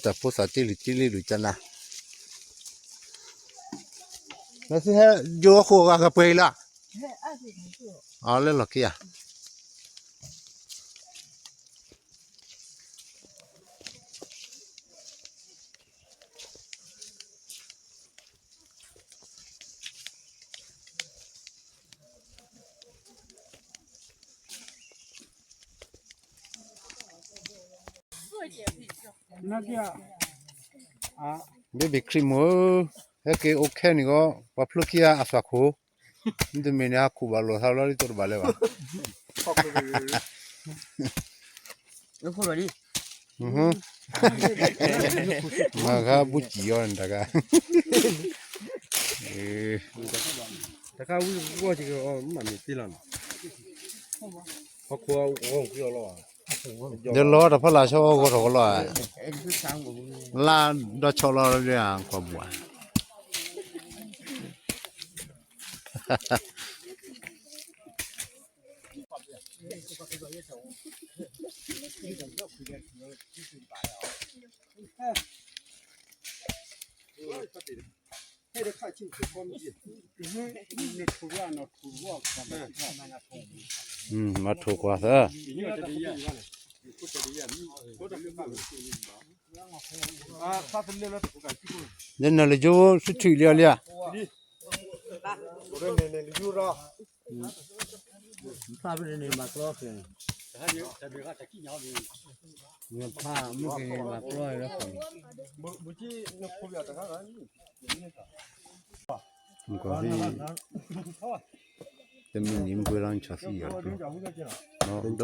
တၢ်ဖိသၣ်တ့ၢ်လံတ့ၢ်လံလူၤကနၣ်, နသုဟဲယိၤဃိဂၤကပှဲၤအံၤလီၤ, အလၢလီၤခံဂၤ ဘ့ၣ်ဘ့ၣ်ခရံာ်မိၢ်ဧၢ, ဟဲက့ၤအိၣ်ခဲန့ၣ်ဂီၢ် ပှၤဖျိခံဂၤအသွၣ်ခိၣ်, မ့တမ့ၢ်န့ၣ် ဟးခူၣ်ဘၣ်လိာ်သးလီၤ ဒ်သိးတဘၣ်လၢၤဘၣ်, မၤဂၤဘူၣ်စံၣ်အီၤန့ၣ်တဂၤ တခါဝံၤဂီၢ်က့ၤအီၤ မ့ၢ်မ့ၢ်သ့လီၤနီၤ, ဟီၣ်ခိၣ်အီၤလီၤဘၣ်, ဒီးလီၤတၢ်ဖီလာ်ဆီဂီၢ်ထီၣ်ကလီၤ, လါဒီးဆီလီၤလၢကွၢ်ဘူၣ်ဧါ မၤထိၣ်ကွၢ်သၢ, ယနၢ်လၢယိၣ် ဆူထံၣ်လံအီၤလံဧါ, ဖးမုၢ်က့ၤမၤကျီလၢဃီ, တမ့ၢ်န့ၣ် မ့ၢ်ပှဲၤလီၤ နဆီသံယၤ, ဒိၣ်ဂ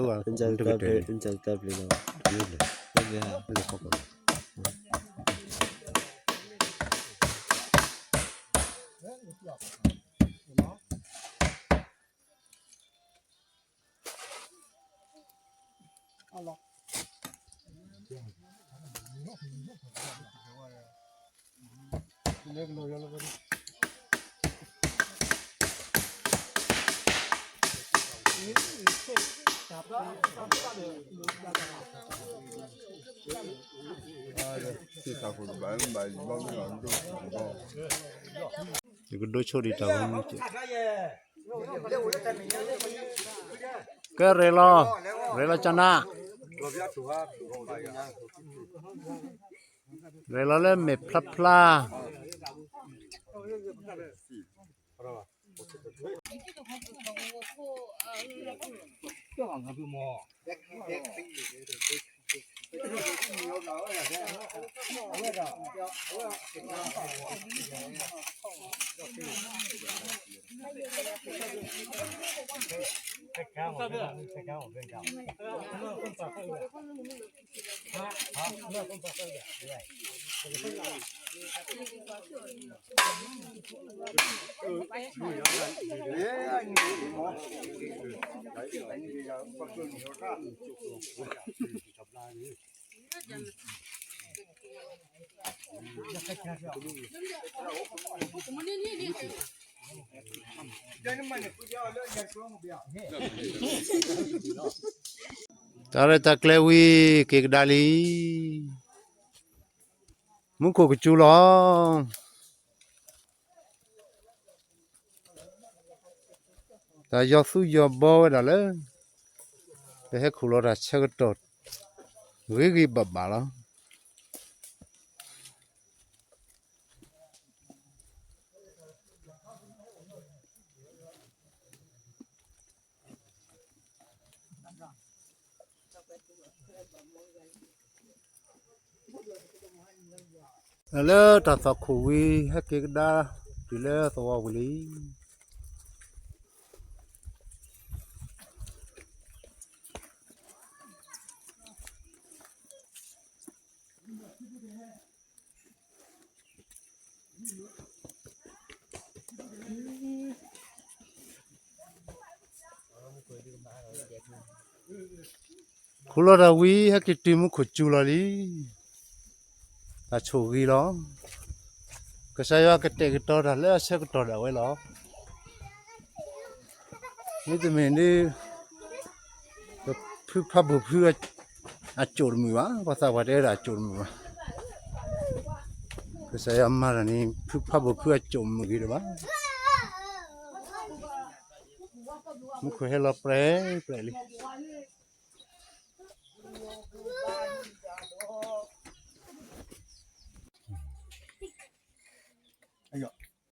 ၤ, တဘျ့ဘျ့, တဘျ့ဘျ့, ယကဒိဆိၣ်ဒံးတၢ်ဂီၤမူ, ကဲရဲၣ်လီၤ, ရဲၣ်လီၤကနၣ်, ရဲၣ်လီၤလၢမဲာ်ဖျါဖျါ, တၢ်ရဲၣ်တၢ်ကျဲၤဝံၤ က့ၤကဒါလံ, မူခိၣ်ကစူၤလီၤ. တၢ်ယီၤသူယီၤဘီဝဲဒၣ်လၢ ပဟဲခူၣ်လီၤတၢ်ဆၢကတီၢ် ဂ့ၤဂ့ၤဘၣ်ဘၣ်လီၤ. လၢတၢ်သီၣ်ခိၣ်ဝံၤ ဟဲက့ၤကဒါတုၤလၢသဝီဝံၤလံ. ခိၣ်လီၤတၢ်ဝံၤ ဟဲက့ၤတုၤမူခိၣ်စူၤလီၤလံ. တၢ်ဆိၣ်ဂ့ၤလီၤ. ကစၢ်ယွၤကတဲာ်ကတီၤတၢ်လၢအဆၢကတီၢ်ဒၣ်ဝဲလီၤ. မ့တမ့ၢ်ဒ် ပဖုဖးဘိၣ်ဖုအစိၣ်တမုာ်ဘၣ်, ပှၤသးပှၢ်တဲဝဲဒၣ်အစိၣ်တမုာ်ဘၣ်. ကစၢ်ယွၤမၤတၢ်န့ၣ် ဖုဖးဘိၣ်ဖုအစိၣ်မုာ်ဂ့ၤတဘၣ်. မူခိၣ်ဟဲလီၤပြဲပြဲလံ.